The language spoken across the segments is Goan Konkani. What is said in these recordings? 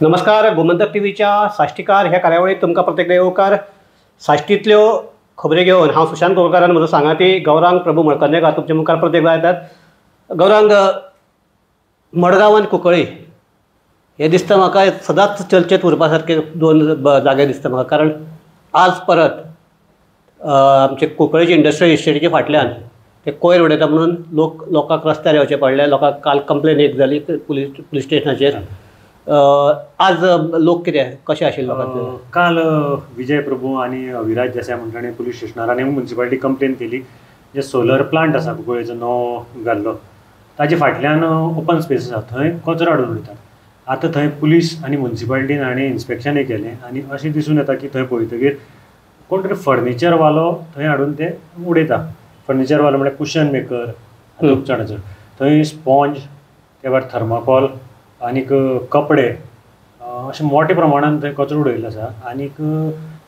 नमस्कार, गोमंतक टीव्हीच्या साश्टीकार ह्या कार्यावळीत तुमकां प्रत्येक येवकार। साश्टींतल्यो खबरी घेवन हांव सुशांत गोवेकार आनी म्हजो सांगाती गौरांग प्रभू मळकर्णेकार तुमच्या मुखार प्रत्येक येतात। गौरांग, मडगांव आनी कुंकळी हे दिसता म्हाका सदांच चर्चेत उरपा सारके दोन जागे दिसता म्हाका, कारण आज परत आमचे कुंकळीचे इंडस्ट्रियल इस्टेटीच्या फाटल्यान ते कोयर उडयता म्हणून लोकांक रस्त्यार येवचें पडलें। लोकांक काल कंप्लेन एक जाली पुलीस स्टेशनाचेर। आज लोक कितें कशें आशिल्ले लोकांचे? काल विजय प्रभू आनी अविराज देसाय म्हणटा ताणें पुलीस स्टेशनार आनी म्युनिसिपालिटी कंप्लेन केली। जे सोलर प्लांट आसा कुंकळेचो नवो घाल्लो ताजे फाटल्यान ओपन स्पेस आसा, थंय कचरो हाडून उडयतात। आतां थंय पुलीस आनी म्युनिसिपालिटीन हाणें इन्स्पेक्शनय केलें आनी अशें दिसून येता की थंय पळयतकीर कोण तरी फर्निचरवालो थंय हाडून ते उडयता। फर्निचरवालो म्हळ्यार कुशन मेकर खूब चड चड थंय स्पॉन्ज, ते भायर थर्माकोल आनीक कपडे अशें मोठ्या प्रमाणान थंय कचरो उडयल्लो आसा। आनीक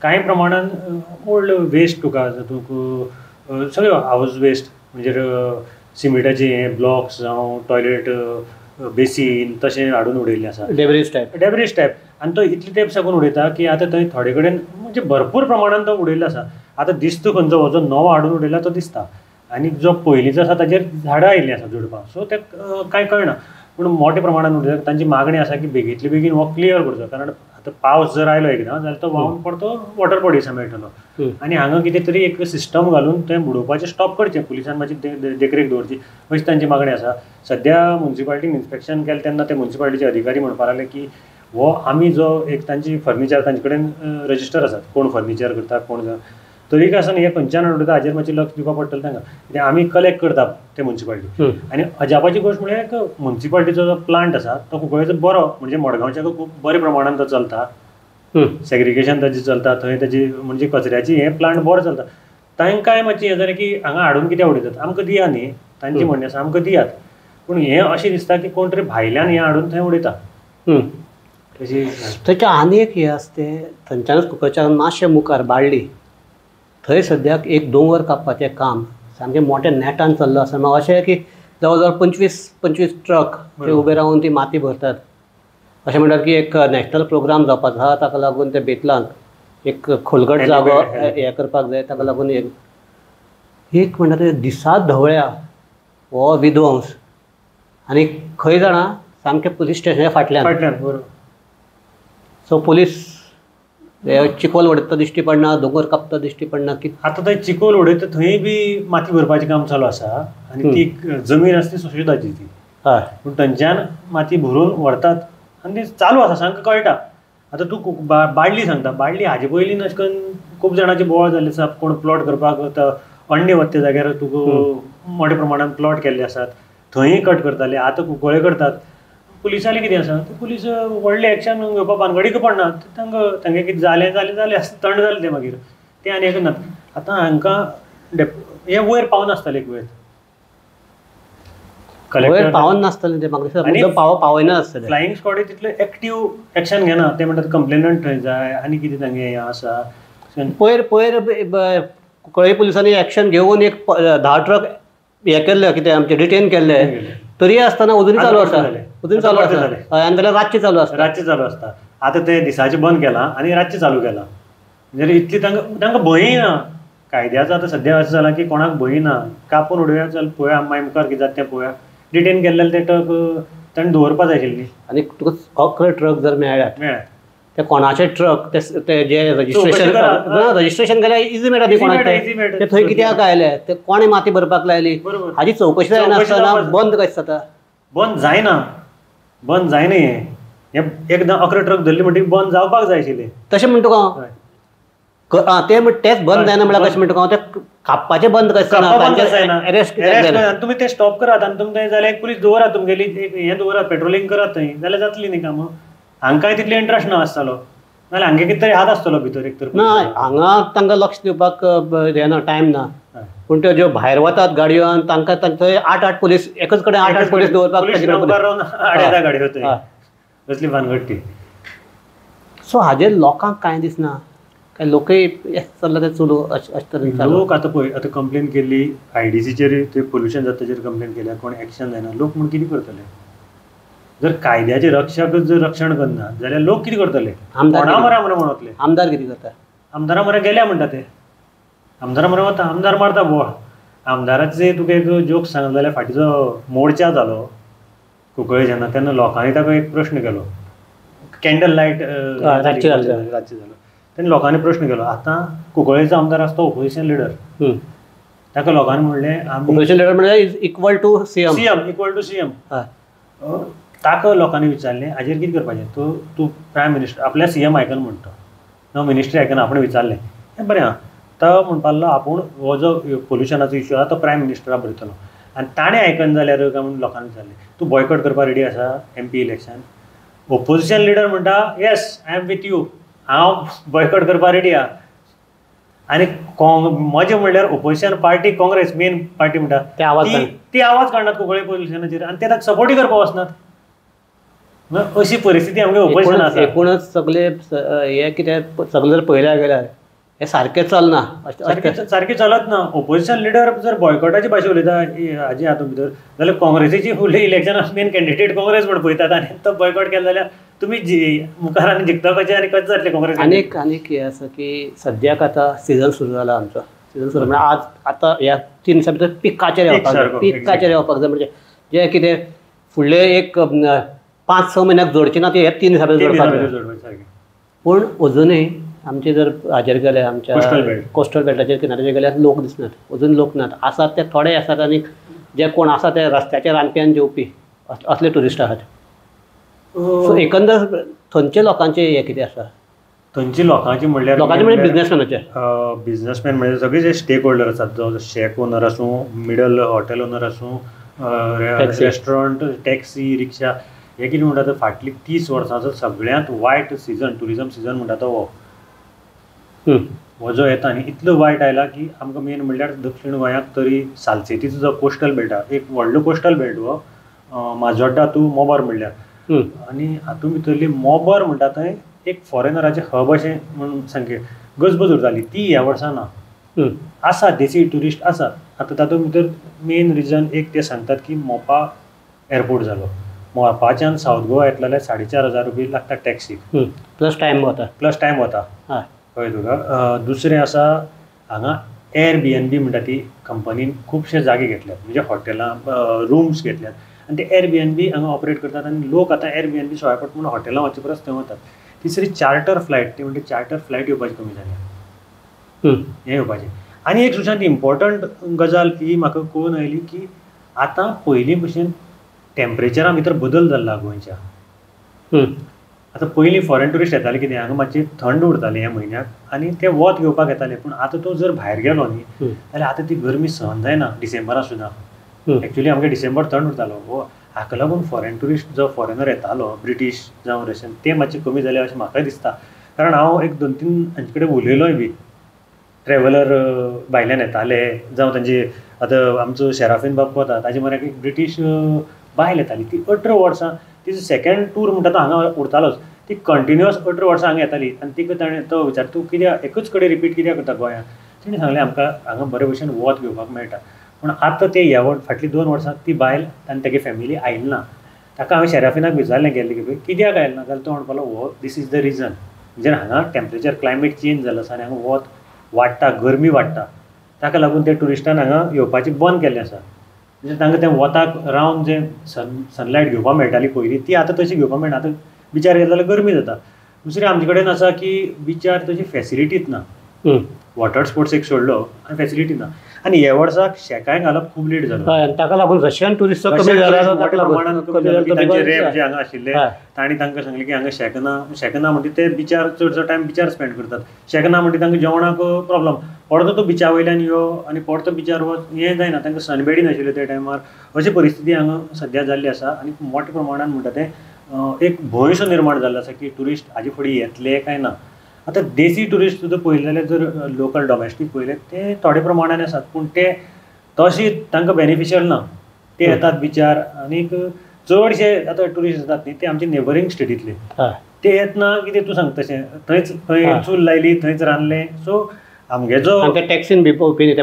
कांय प्रमाणान ओल्ड वेस्ट तुका तातूंत सगळ्यो हावज वेस्ट म्हणजे सिमिटाचे हे ब्लॉक्स जावं टॉयलेट बेसीन तशें हाडून उडयल्लें आसा, डेब्रीज टायप, डेब्रीज टायप। आनी तो इतले तेंप साकून उडयता की आतां थंय थोडे कडेन म्हणजे भरपूर प्रमाणान तो उडयल्लो आसा। आतां दिसता खंयचो हो जो नवो हाडून उडयला तो दिसता आनी जो पयलींचो आसा ताजेर झाडां आयिल्लीं आसा झुडपां, सो तें कांय कळना। पूण मोठ्या प्रमाणान उडयता। तांची मागणी आसा की बेगींतले बेगीन हो क्लियर करचो, कारण आतां पावस जर आयलो एकदां जाल्यार तो व्हांवन परतो वॉटर बॉडीसा मेळटलो आनी हांगा कितें तरी एक सिस्टम घालून तें बुडोवपाचें स्टॉप करचें, पुलिसान मातशी देखरेख दवरची अशी तांची मागणी आसा। सद्या म्युनिसिपालिटीन इन्स्पेक्शन केलें तेन्ना ते म्युनिसिपालिटीचे अधिकारी म्हणपाक लागले की हो आमी जो एक तांची फर्निचर तांचे कडेन रजिस्टर आसात, कोण फर्निचर करता कोण तरी आसतना हे खंयच्यान उडयता हाजेर मातशें लक्ष दिवपाक पडटलें तांकां, कित्याक आमी कलेक्ट करता ते म्युनिसिपालिटी। आनी अजापाची गोश्ट म्हळ्यार एक म्युनिसिपालिटीचो जो प्लांट आसा तो कुंकळेचो बरो म्हणजे मडगांवच्या खूब बऱ्या प्रमाणान तो चलता, सेग्रिगेशन ताजें चलता थंय, ताजी म्हणजे कचऱ्याची हें प्लांट बरो चलता। तांकांय मातशें हें जालें की हांगा हाडून कित्याक उडयतात, आमकां दिया न्ही, तांचें म्हणणें आसा आमकां दियात, पूण हें अशें दिसता की कोण तरी भायल्यान हें हाडून थंय उडयता। थंयच्या आनी एक हें आसा तें थंयच्यानच कुंकळच्यान मातशें मुखार बाळ्ळी थंय सद्याक एक दोंगर कापपाचें काम सामकें मोठ्या नेटान चल्लो आसा। म्हाका अशें की जवळ जवळ 25 ट्रक ते उबे रावन ती माती भरतात। अशें म्हणटात की एक नॅशनल प्रोग्राम जावपाचो आसा, ताका लागून ते बेतलांक एक खोलगट जागो हें करपाक जाय, ताका लागून एक म्हणटा ते दिसात धवळ्या हो विध्वंस। आनी खंय जाणा सामकें पुलीस स्टेशना फाटल्यान, सो पुलीस चिकोल उडयता दिश्टी पडना, दोंगर कापता दिश्टी पडना। की आतां थंय चिकोल उडयता थंय बी माती भरपाचें काम चालू आसा आनी ती जमीन आसा ती सुशेदाची ती, हय, पूण थंयच्यान माती भरून व्हरतात आनी ती चालू आसा, सामकें कळटा। आतां तूं बाळ्ळी सांगता, बाळ्ळी हाजे पयलीं अशें करून खूब जाणांचे बोवाळ जाल्ले आसा, कोण प्लॉट करपाक अण्णे वता त्या जाग्यार तुका मोठ्या प्रमाणान प्लॉट केल्ले आसात, थंय कट करताले, आतां कुंकळे करतात। पुलिसांनी कितें आसा ते पुलीस व्हडलें एक्शन घेवपा भानगडीक पडना, तांकां तांगें कितें जालें जालें जालें थंड जालें तें मागीर तें आनी एक ना। आतां हांकां हें वयर पावनासतालें, एक वेळ वयर पावन नासतलें तें म्हाका पावयना आसतलें। फ्लायींग स्क्वॉड तितलें एक्टीव एक्शन घेना, ते म्हणटात कंप्लेनंट थंय जाय आनी कितें तांगें हें आसा। पयर पयर कुंकळ्ळे पुलिसांनी एक्शन घेवन एक 10 ट्रक हें केल्ले, कितें आमचें डिटेन केल्ले, तरी आसतना अजुनूय चालू आसा, अजून चालू आसा। हय, आनी जाल्यार रातचें चालू आसता, रातचें चालू आसता। आतां ते दिसाचें बंद केलां आनी रातचें चालू केलां, म्हणजे इतली तांकां तांकां भंय ना कायद्याचो। आतां सद्या अशें जालां की कोणाक भंय ना, कापून उडोवया चल पळोवया मागीर मुखार कितें जाता तें पळोवया। डिटेन केल्ले ते ट्रक ताणें दवरपा जाय आशिल्ली। आनी तुका 11 ट्रक जर मेळ्ळ्यात, ते कोणाचे ट्रक ते जे रजिस्ट्रेशन रजिस्ट्रेशन केल्यार इजी मेळटा न्ही कोणाचे, ते थंय कित्याक आयले, ते कोणें माती भरपाक लायली हाजी चवकशी जायनासतना बंद कशें जाता? बंद जायना, बंद जायना हें एकदां 11 ट्रक धरले म्हणटकीर बंद जावपाक जाय आशिल्लें। तशें म्हणटा तुका हांव, ते तेच बंद जायना म्हळ्यार कशें म्हणटा तुका हांव, ते कापपाचें बंद कशें जायना, अरेस्ट जायना, तुमी ते स्टॉप करात आनी तुमकां थंय जाल्यार एक पुलीस दवरात, तुमगेली एक हें दवरात, पेट्रोलिंग करात थंय, जाल्यार जातली न्ही कामां। हांकांय तितले इंट्रस्ट ना आसतलो, नाल्यार हांगे कितें तरी हात आसतलो भितर एक तर ना। हांगा तांकां लक्ष दिवपाक हें ना, टायम ना, पूण त्यो ज्यो भायर वतात गाडयो आनी तांकां थंय 8-8 पुलीस एकच कडेन 8-8 पुलीस दवरपाक गाडयो थंय कसली भानगड ती। सो हाजेर लोकांक कांय दिसना, काय लोकय चल्ला ते चलू अशें तरेन। लोक आतां पळय, आतां कंप्लेन केल्ली आयडीसीचेर, ते पोल्युशन जाता ताजेर कंप्लेन केल्या, कोण एक्शन जायना, लोक म्हूण कितें करतले? जर कायद्याचे रक्षकच जर रक्षण करना जाल्यार लोक कितें करतले? कोणा मरे म्हणून वतले? आमदार कितें करता? आमदारा मरे गेल्या म्हणटा ते, आमदारा मरे वता, आमदार मारता बोळ. आमदाराचे तुका एक जोक सांगलो जाल्यार फाटीं जो मोर्चा जालो कुंकळे जेन्ना तेन्ना लोकांनी ताका एक प्रश्न केलो, कॅन्डल लायट रातची जालो तेन्ना लोकांनी प्रश्न केलो, आतां कुंकळेचो आमदार आसा तो ओपोजिशन लिडर, ताका लोकांनी म्हणलें ओपोजिशन लिडर म्हणल्यार is equal to CM, CM equal to CM. ताका लोकांनी विचारलें हाजेर कितें करपाचें, तो तूं प्रायम मिनिस्टर आपल्या सीएम आयकन म्हणटा, नो मिनिस्ट्री आयकन आपण विचारलें हें बरें आहा. तो म्हणपा लागलो आपूण हो जो पोल्युशनाचो इश्यू आहा तो प्रायम मिनिस्टरा बरयतलो आनी ताणें आयकन जाल्यार काय म्हणून लोकांनी विचारलें तूं बॉयकॉट करपाक रेडी आसा MP election? Opposition leader म्हणटा yes I am with you, हांव बॉयकॉट करपाक रेडी आहा. आनी म्हजें म्हणल्यार opposition party Congress main party म्हणटा ती आवाज काडनात कुंकळे पोल्युशनाचेर आनी ते ताका सपोर्टूय करपाक वचनात. अशी परिस्थिती आमगे ओपोजिशन आसा. एकूणच सगळे हे कितें सगळें जर पळयल्या गेल्यार हे सारकें चलना, सारकें चलत ना. ओपोजिशन लिडर जर बॉयकॉटाची भाशा उलयता हाजी हातूंत भितर जाल्यार काँग्रेसीची फुडली इलेक्शन मेन कॅन्डिडेट काँग्रेस म्हण पळयतात आनी तो बॉयकॉट केलो जाल्यार तुमी मुखार आनी जिखता कशें आनी कशें जातलें काँग्रेस? आनीक आनीक हें आसा की सद्याक आतां सिजन सुरू जाला आमचो, सिजन सुरू म्हळ्यार आज आतां ह्या 3 दिसां भितर पिकाचेर येवपाक जाय, पिकाचेर येवपाक जाय. म्हणजे जें कितें फुडले एक 5-6 म्हयन्याक जोडचे ना ते ह्या 3 दिसां भितर जोडपाक जाय. पूण अजुनूय आमचे जर हाजेर गेले आमच्या कोस्टल बेल्टाचेर किनाऱ्याचेर गेल्यार लोक दिसनात, अजून लोक नात, आसात ते थोडे आसात आनी जे कोण आसा ते रस्त्याचेर रांदप्यान जेवपी असले ट्युरिस्ट आसात. सो एकंदर थंयचे लोकांचे हें कितें आसा? थंयचे लोकांचे म्हणल्यार लोकांचे म्हणजे बिजनेसमॅनाचे, बिजनेसमॅन म्हणजे सगळे जे स्टेक होल्डर आसात, जो शॅक ओनर आसूं, मिडल हॉटेल ओनर आसूं, रेस्टॉरंट, टॅक्सी, रिक्षा, हे कितें म्हणटा तो फाटली 30 वर्सांचो सगळ्यांत वायट सिजन ट्युरिजम सिजन म्हणटा तो हो हो जो येता न्ही इतलो वायट आयला की आमकां मेन म्हणल्यार दक्षिण गोंयांत तरी सालसेतीचो जो कोस्टल बेल्ट आहा, एक व्हडलो कोस्टल बेल्ट हो माजोड्डा टू मोबर म्हणल्यार, आनी हातूंत भितरली मोबर म्हणटा थंय एक फॉरेनराचें हब अशें म्हणून सामकें गजबज उरताली, ती ह्या वर्सा ना. आसा देसी ट्युरिस्ट आसात. आतां तातूंत भितर मेन रिजन एक ते सांगतात की मोपा एअरपोर्ट जालो, मोपाच्यान सावथ गोवा येतलो जाल्यार 4,500 रुपये लागता टॅक्सीक, प्लस टायम वता, प्लस टायम वता, कळ्ळें तुका. दुसरें आसा हांगा एअरबीएनबी म्हणटा ती कंपनीन खुबशे जागे घेतल्यात, म्हणजे हॉटेलां रुम्स घेतल्यात आनी ते एअरबीएनबी हांगा ऑपरेट करतात आनी लोक आतां एअरबीएनबी सवाय पडटा म्हणून हॉटेलां वचचे परस थंय वतात. तिसरी चार्टर फ्लायट, ती म्हणटा चार्टर फ्लायट येवपाची कमी जाल्या, हें येवपाचें. आनी एक सुशांत इम्पॉर्टंट गजाल ही म्हाका कळून आयली की आतां पयलीं भशेन टेम्परेचरा भितर बदल जाल्लो गोंयच्या. आतां पयलीं फॉरेन ट्युरिस्ट येताले कितें हांगा मातशें थंड उरतालें ह्या म्हयन्याक आनी ते वत घेवपाक येताले, पूण आतां तूं जर भायर गेलो न्ही जाल्यार आतां ती गरमी सहन जायना डिसेंबरा सुद्दां. एक्चुली आमगे डिसेंबर थंड उरतालो, हो हाका लागून फॉरेन ट्युरिस्ट जो फॉरेनर येतालो ब्रिटीश जावं रशियन ते मातशे कमी जाले अशें म्हाका दिसता. कारण हांव एक 2-3 हांचे कडेन उलयलोय बी, ट्रॅव्हलर भायल्यान येताले जावं तांचे आतां आमचो शेराफीन बाब वता ताजे म्हऱ्याक एक ब्रिटीश बायल येताली, ती 18 वर्सां तिजो सेकेंड टूर म्हणटा तो हांगा उरतालोच, ती कंटिन्युअस 18 वर्सां हांगा येताली. आनी तिका ताणें तो विचार तूं कित्याक एकूच कडेन रिपीट कित्याक करता गोंयांत, तिणें सांगलें आमकां हांगा बरे भशेन वत घेवपाक मेळटा. पूण आतां ते ह्या फाटलीं 2 वर्सां ती बायल आनी तेगे फॅमिली आयली ना. ताका हांवें शेराफिनाक विचारलें गेल्ले की कित्याक आयलें ना जाल्यार तो म्हणपालो हो दीस is the reason, म्हणजे हांगा टेम्परेचर क्लायमेट चेंज जाल्लो आसा आनी हांगा वत वाडटा, गरमी वाडटा, ताका लागून ते ट्युरिस्टान हांगा येवपाचें बंद केल्लें आसा. म्हणजे तांकां तें वताक रावन जें सनलायट घेवपाक मेळटाली पयलीं ती आतां तशी घेवपाक मेळना. आतां बिचार गेले जाल्यार गरमी जाता. दुसरें आमचे कडेन आसा की बिचार तशी फॅसिलिटीच ना, वॉटर स्पोर्ट्स एक सोडलो आनी फॅसिलिटी ना. आनी ह्या वर्साक शेकाय घालप खूब लेट जालो, ताका लागून रशियन ट्युरिस्ट कमी जाले, मोठ्या प्रमाणान कमी जाले. तांचे रॅप जे हांगा आशिल्ले तांणी तांकां सांगलें की हांगा शेक ना, शेक ना म्हणजे ते बिचार चडसो टायम बिचार स्पेंड करतात, शेक ना म्हणजे तांकां जेवणाक प्रॉब्लम, परतो तो बिचा वयल्यान यो आनी परतो बिचार वच हें जायना, तांकां सनबेडी नाशिल्ले त्या टायमार. अशी परिस्थिती हांगा सद्या जाल्ली आसा आनी मोठ्या प्रमाणान म्हणटा तें एक भंय सो निर्माण जाल्लो आसा की ट्युरिस्ट हाजे फुडें येतले काय ना. आतां देसी ट्युरिस्ट सुद्दां पळयले जाल्यार जर लोकल डॉमेस्टीक पळयले ते थोडे प्रमाणान आसात, पूण ते तशे तांकां बेनिफिशियल ना. ते येतात बिचार आनीक चडशे आतां ट्युरिस्ट येतात न्ही ते आमचे नेबरींग स्टेटींतले, ते येतना कितें तूं सांगता तशें थंयच थंय चूल लायली थंयच रांदलें. सो आमगे जो टॅक्सीन बी पळोवपी ते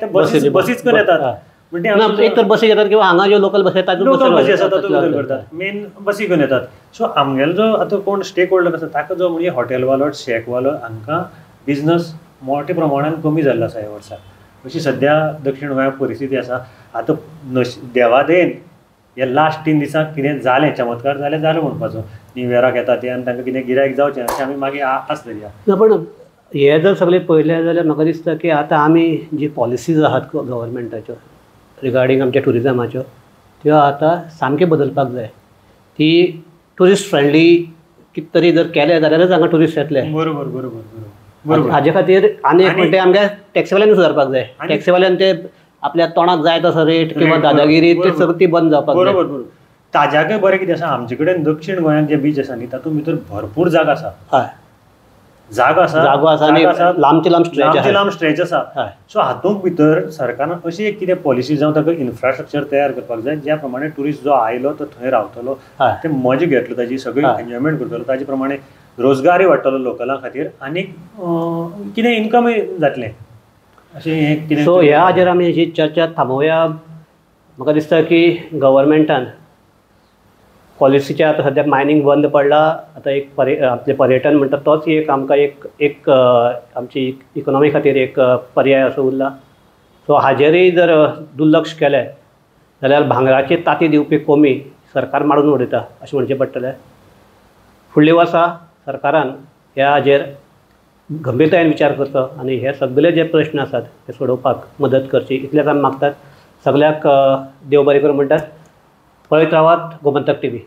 बसीच करून येतात. म्हणजे एक तर बसी घेतात किंवा हांगा ज्यो लोकल बसी येतात, लोकल बसी आसा तातूंत भितर करतात, मेन बसी घेवन येतात. सो आमगेलो जो आतां कोण स्टेक होल्डर आसा ताका जो म्हणजे हॉटेलवालो, शॅकवालो हांकां बिजनस मोठ्या प्रमाणान कमी जाल्लो आसा ह्या वर्सा. अशी सद्या दक्षिण गोंयांत परिस्थिती आसा. आतां देवा देन हे लास्ट 3 दिसांक कितें जालें, चमत्कार जालें जालें म्हणपाचो, न्यू इयराक येता ते आनी तांकां कितें गिरायक जावचें अशें आमी मागीर आस धरया. ना पण हे जर सगळें पळयलें जाल्यार म्हाका दिसता की आतां आमी जी पॉलिसीज आहात गव्हर्मेंटाच्यो रिगार्डींग आमच्या ट्युरिजमाच्यो त्यो आतां सामक्यो बदलपाक जाय. ती ट्युरिस्ट फ्रेंडली कितें तरी जर केलें जाल्यारच हांगा ट्युरिस्ट येतले. बरोबर बरोबर बरोबर. हाजे खातीर आनी एक म्हणटा आमगे टॅक्सीवाल्यांनी सुदारपाक जाय. टॅक्सीवाल्यान ते आपल्या तोंडाक जाय तसो रेट किंवा दादागिरी ते सगळी ती बंद जावपाक जाय. बरोबर बरोबर. ताज्याकय बरें कितें आसा, आमचे कडेन दक्षिण गोंयांत जे बीच आसा न्ही तातूंत भितर भरपूर जागा आसा. हय, जागो आसा, जागो आसा आनी लांबचे लांब स्ट्रेच, लांबचे लांब स्ट्रेच आसा. सो हातूंत भितर सरकारान अशी एक कितें पॉलिसी जावं ताका इन्फ्रास्ट्रक्चर तयार करपाक जाय ज्या प्रमाणे ट्युरिस्ट जो आयलो तो थंय रावतलो, ते मजा घेतलो, ताजी सगळी एन्जॉयमेंट करतलो, ताजे प्रमाणे रोजगारय वाडटलो लोकलां खातीर आनी कितें इन्कमय जातलें अशें हें कितें. सो ह्या हाजेर आमी ही चर्चा थांबोवया. म्हाका दिसता की गव्हर्मेंटान पॉलिसीचे आतां सद्याक मायनींग बंद पडला, आतां एक आपलें पर्यटन म्हणटा तोच एक आमकां एक एक आमची इकोनॉमी खातीर एक पर्याय असो उरला. सो हाजेरय जर दुर्लक्ष केलें जाल्यार भांगराची तांती दिवपी कोमी सरकार मारून उडयता अशें म्हणचें पडटलें. फुडल्या वर्सा सरकारान ह्या हाजेर गंभीरतायेन विचार करचो आनी हे सगळे जे प्रश्न आसात ते सोडोवपाक मदत करची इतलेंच आमी मागतात. सगळ्याक देव बरें करूं म्हणटात. पळयत रावात गोमंतक टीव्ही.